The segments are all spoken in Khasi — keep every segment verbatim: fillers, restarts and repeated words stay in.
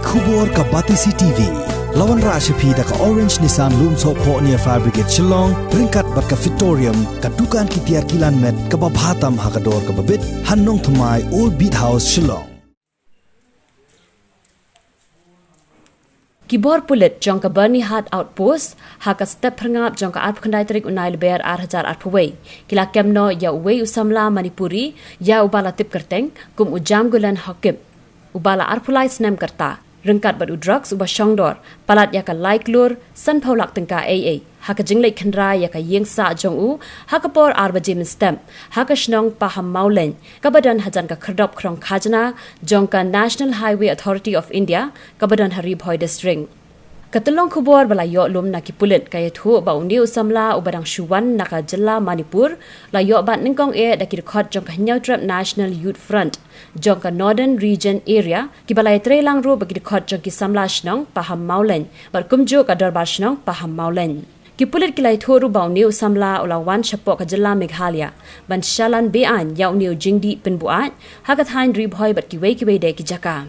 Khubor ka Batesi T V. La wanrah sha phi da ka Orange Nissan Lumsohphoh near Fire Brigade Shillong, ryngkat bad ka Fitorium, ka dukan ki tiar kilan met kaba bha tam ha ka dor kaba bit, ha Nongthymmai, Old Beat House, Shillong. Ki bor pulit jong ka Byrnihat Outpost, ha ka step phyrngap jong ka arphew khyndai tarik u Nailar ar hajar arphew wei, ki la kem noh ïa uwei u samla Manipuri, ïa uba la tip kyrteng kum u Jamgulan Haokip, uba la arphew lai snem ka rta, ryngkat bad u drugs uba shongdor palat ïa ka lai klur sanphew lak tyngka eiei, ha ka jingleit khynra ïa ka ïing sah jong u, ha ka por ar baje mynstep, ha ka shnong Pahammawlein, kaba don hajan ka khyrdop khrong khajna jong ka National Highway Authority of India, kaba don ha Ri Bhoi District. Ka tyllong khubor ba la ïoh lum na ki pulit ka ïathuh ba une u samla uba dang shu wan na ka jylla Manipur, la ïoh bat nyngkong eh da ki dkhot jong ka Hynñiewtrep National Youth Front jong ka Northern Region Area, kiba la ïatreilang ruh bad ki dkhot jong ki samla shnong Pahammawlein bad kumjuh ka Dorbar Shnong Pahammawlein. Ki pulit ki la ïathuh ruh ba une u samla u la wan shapoh ka jylla Meghalaya ban shalan be-aiñ ïa une u jingdih pynbuaid ha ka thaiñ Ri Bhoi bad kiwei kiwei de ki jaka.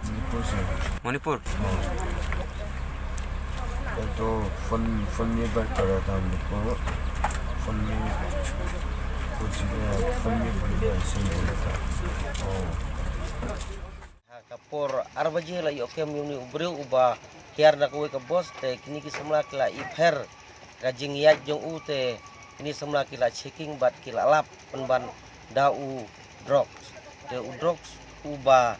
Manipur, sir. Manipur? Oh. Kal to phone, phone में बात कर रहा था हम लोग को। फोन में कुछ, फोन में बोलेगा, ऐसे ही बोला था। Oh. Ha ka por ar baje la ïoh kem ïa une u briew uba hiar na kawei ka bos, te kine ki samla ki la ïapher ka jingïaid jong u, te kine samla ki la checking bad ki la lap pynban da u drugs. Te u drugs uba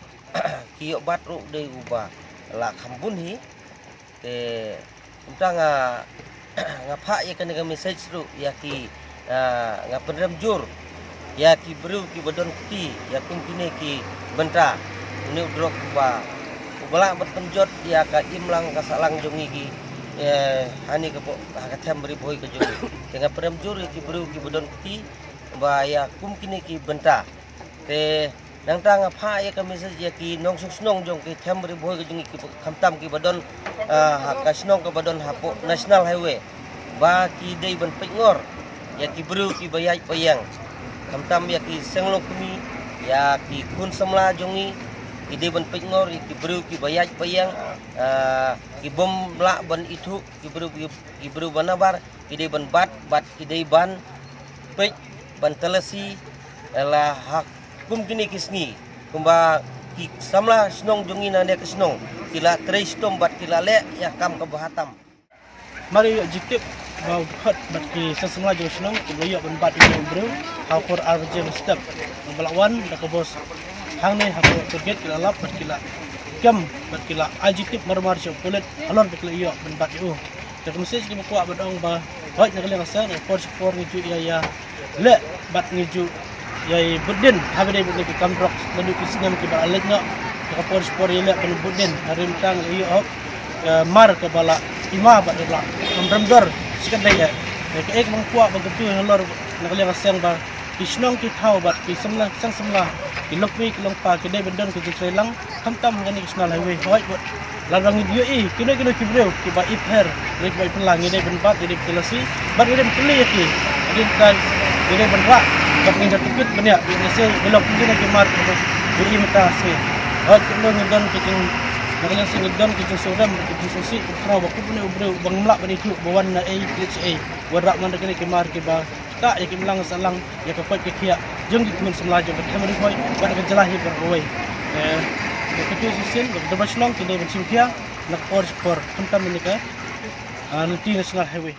ki ïoh bat ruh dei uba la kham bun hi. Te mynta nga, nga phah ïa kane ka message ruh ïa ki, ah, nga pynrem jur ïa ki briew kiba don kti ïa kum kine ki bynta. Une u drok uba, uba lah ban pynjot ïa ka imlang ka sahlang jong ngi ki, eh, ha kane ka po-, ha ka them Ri Bhoi ka jong ngi. Te nga pynrem jur ïa ki briew kiba don kti ba ïa kum kine ki bynta. Te nangta nga phah ïa ka message ïa ki nongshong shnong jong ki them Ri Bhoi ka jong ngi, ki khamtam kiba don, ah, ha ka shnong kaba don hapoh National Highway, ba ki dei ban peit ngor ïa ki briew kiba ïaid ba ïeng. Khamtam ïa ki seng longkmie, ïa ki khun samla jong ngi, ki dei ban peit ngor ïa ki briew kiba ïaid ba ïeng, ah, ki bym lah ban ithuh, ki briew, ki, ki briew ba nabar, ki dei ban bat, bad ki dei ban peit, ban talasi, la ha kum kine ki sngi, kumba ki samla shnong jong ngi na ne ka shnong, ki la trei shitom bad ki la leh ïa ka kam kaba bha tam. Mar ïa jingtip ba u dkhot bad ki seng samla jong shnong, ki la ïoh ban bat ïa u briew ha ka por ar baje mynstep. Ba la wan da ka bos hangne ha ka toll gate, ki la lap bad ki la kem bad ki la ai jingtip mar mar sha u pulit halor ba ki la ïoh ban bat ïa u. Te ka message kaba kwah ban ong ba, hooid, na ka liang ka seng, na ka por sha ka por ngi ju ïa, ïa leh bad ngi ju ïa bud dien ha ba dei bad ki kam drok, naduh ki snem kiba la leit noh. Na ka por sha ka por ïa leh ban bud dien, hynrei mynta ngi la ïoh hok, eh, mar kaba la i ma bad la kam rem dor shi katdei eh. Te kaei kaba nga kwah ban kyntu halor na ka liang ka seng ba ki shnong ki thaw bad ki samla, seng samla, ki longkmie ki longpa, ki dei ban don ka jingtrei lang, khamtam ha kane ka National Highway. Hooid, bad lada ngi ïohi kino kino ki briew kiba ïapher ne kiba ïapynlang, ngi dei ban bat, ngi dei ban talasi bad ngi dei ban kylli ïa ki. Ngi dei ban, ngi dei ban rah bad ngi dei ban kit ban ïa, ngi dei ban sngewthuh ïa ki mar kiba ïohi mynta ka sngi. Hooid, kumno ngi don ka jing, na ka liang seng ngi don ka jingsngewrem, ka jingsngewsih, ka khraw ba kum une u briew ba ngim lah ban ithuh ba wan na ei, leit shaei, wanrah man da kine ki mar kiba ktah ïa ka imlang sahlang, ïa ka koit ka khiah jong ki khun samla jong ka them Ri Bhoi bad ka jylla hi baroh kawei. Eh, ka kyntu shisien ba ka Dorbar Shnong ki dei ban shim khia na ka por sha ka por khamtam ïa ka, ah, lynti National Highway.